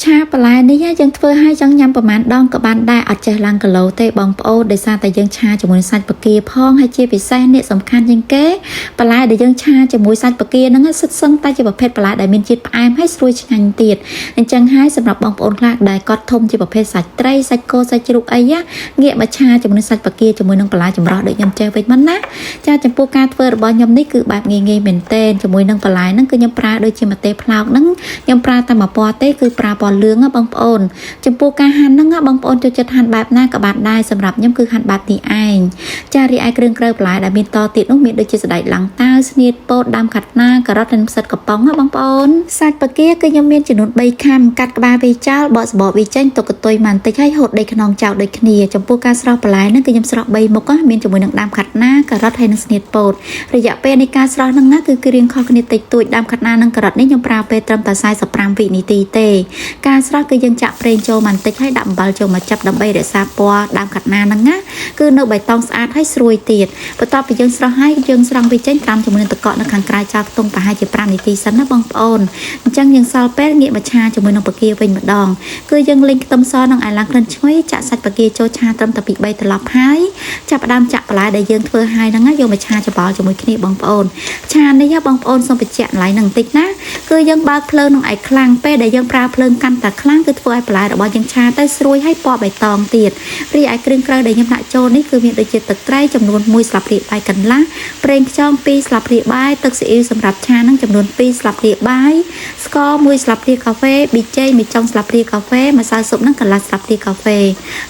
ឆាបន្លែនេះយើងធ្វើឲ្យចង់ញ៉ាំប្រហែលដងក៏បានដែរអត់ចេះឡើងគីឡូទេបងប្អូនដោយសារតែយើងឆាជាមួយសាច់បង្គាផងហើយជាពិសេសនេះសំខាន់ជាងគេបន្លែដែលយើងឆាជាមួយសាច់បង្គាហ្នឹងសិតសឹងតែជាប្រភេទបន្លែដែលមានជាតិផ្អែមហើយស្រួយឆ្ងាញ់ទៀតអញ្ចឹងហើយសម្រាប់បងប្អូនខ្លះដែលគាត់ធំជាប្រភេទសាច់ត្រីសាច់គោសាច់ជ្រូកអីងាកមកឆាជាមួយសាច់បង្គាជាមួយនឹងបន្លែចម្រោះដូចខ្ញុំចេះវិញមិនណាចាចំពោះការធ្វើរបស់ខ្ញុំនេះគឺបែបងាយៗមែនទែនជាមួយនឹងបន្លែហ្នឹងគឺខ្ញុំប្រើដូចជាម្ទេសប្លោកហ្នឹងខ្ញុំប្រើតែមួយពណ៌ទេគឺប្រើពណ៌លឿងណាបងប្អូនចំពោះការហាន់ហ្នឹងបងប្អូនចូលចិត្តហាន់បែបណាក៏បានដែរសម្រាប់ខ្ញុំគឺហាន់បែបនេះឯងចារីឯគ្រឿងក្រៅបន្លែដែលមានតទៀតនោះមានដូចជាសណ្តែកឡង់តាវស្នៀតពោតដើមខាត់ណាការ៉ុតនិងផ្សិតកំប៉ុងណាបងប្អូនសាច់បង្គាគឺខ្ញុំមានចំនួន3ខាំកាត់ក្បាលវាចោលបកសបកវាចេញទុកកន្ទុយបន្តិចហើយហូតដីខ្នងចោលដូចគ្នាចំពោះការស្រោះបន្លែហ្នឹងគឺខ្ញុំស្រោះ3មុខមានជាមួយនឹងដើមខាត់ណាការ៉ុតហើយនិងស្នៀតពោតរយៈពេលនៃការស្រោះហ្នឹងណាគឺគឺរៀងខុសគ្នាតិចតួចដើមខាត់ណានិងការ៉ុតនេះខ្ញុំប្រើពេលត្រឹមតែ45វិនាទីទេការស្រោះគឺយើងចាក់ប្រេងចូលបន្តិចហើយដាក់អំបិលចូលមកចាប់ដើម្បីរក្សាពណ៌ដើមខាត់ណាហ្នឹងណាគឺនៅបៃតងស្អាតហើយស្រួយទៀតបន្ទាប់ពីយើងស្រោះហើយយើងស្រង់វាចេញត្រាំជាមួយនឹងទឹកកកនៅខាងក្រៅចោលខ្ទង់ប្រហែលជា5នាទីសិនណាបងប្អូនអញ្ចឹងយើងសល់ពេលងាកមកឆាជាមួយនឹងបង្គាវិញម្ដងគឺយើងលីងខ្ទឹមសនិងអាយឡើងក្លិនឈ្ងុយចាក់សាច់បង្គាចូលឆាត្រឹមតែពី3ត្រឡប់ហើយចាប់ផ្ដើមចាក់បន្លែដែលយើងធ្វើហើយហ្នឹងយកមកឆាច្របល់ជាមួយគ្នាបងប្អូនឆានេះបងប្អូនសូមបញ្ជាក់កន្លែងហ្នឹងបន្តិចណាគឺយើងបើកភ្លើងនឹងឲ្យខ្លាំងពេលដែលយើងប្រើភ្លើងកាន់តែខ្លាំងគឺធ្វើឲ្យបន្លែរបស់យើងឆាទៅស្រួយហើយពណ៌បៃតងទៀតរីឯគ្រឿងក្រៅដែលខ្ញុំដាក់ចូលនេះគឺមានដូចជាទឹកត្រីចំនួន1ស្លាបព្រាបាយកន្លះប្រេងខ្យង2ស្លាបព្រាបាយទឹកស៊ីអ៊ីវសម្រាប់ឆានឹងចំនួន2ស្លាបព្រាបាយស្ករ1ស្លាបព្រាកាហ្វេប៊ីចេង1ចុងស្លាបព្រាកាហ្វេម្សៅស៊ុបនឹងកន្លះស្លាបព្រាកាហ្វេ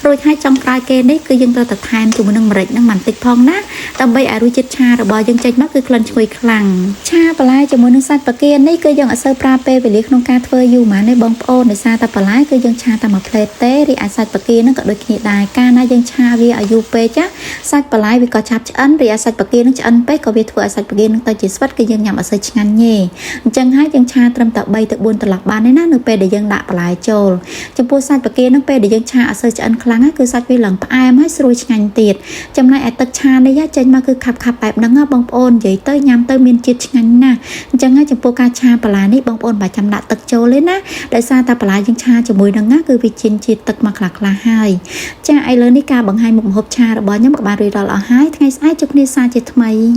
រួចហើយចុងក្រោយគេនេះគឺយើងត្រូវតែថែមជាមួយនឹងម្រេចនឹងបន្តិចផងណាដើម្បីឲ្យរសជាតិឆារបស់យើងចេញមកគឺក្លិនឈ្ងុយខ្លាំងឆាបន្លែជាមួយនឹងសាច់បង្គានេះគឺយើងអត់សូវប្រើពេលវេលាក្នុងការធ្វើយូរហ្មងទេបងប្អូនដោយសារតែបន្លែគឺយើងឆាតែមួយផ្លេតទេរីឯសាច់បង្គានឹងក៏ដូចគ្នាដែរកាលណាយើងឆាវាឲ្យយូរពេកចាសាច់បន្លែវាក៏ឆាប់ឆ្អិនរីឯសាច់បង្គានឹងឆ្អិនពេកក៏វាធ្វើឲ្យសាច់បង្គានឹងទៅជាស្វិតគឺយើងញ៉ាំអត់សូវឆ្ងាញ់ទេអញ្ចឹងហើយយើងឆាត្រឹមតែ3ទៅ4ត្រឡប់បានទេណានៅពេលដែលយើងដាក់បន្លែចូលចំពោះសាច់បង្គានឹងពេលដែលយើងឆាអត់សូវឆ្អិនខ្លាំងគឺសាច់វាឡើងផ្អែមហើយស្រួយឆ្ងាញ់ទៀតចំណែកឯទឹកឆានេះចេញមកគឺខាប់ខាប់បែបហ្នឹងបងប្អូននិយាយទៅញ៉ាំទៅមានជាតិឆ្ងាញ់ណាស់អញ្ចឹងហើយចំពោះការឆាបន្លែនេះបងប្អូនបើចាំដាក់ទឹកចូលទេណាដោយសារតែបន្លែយើងឆាជាមួយនឹងណាគឺវាជិនជាតិទឹកមកខ្លះខ្លះហើយចាឥឡូវនេះការបង្ហាញមុខម្ហូបឆារបស់ខ្ញុំក៏បានរួចរាល់អស់ហើយថ្ងៃស្អែកជួបគ្នាសាជាថ្មី។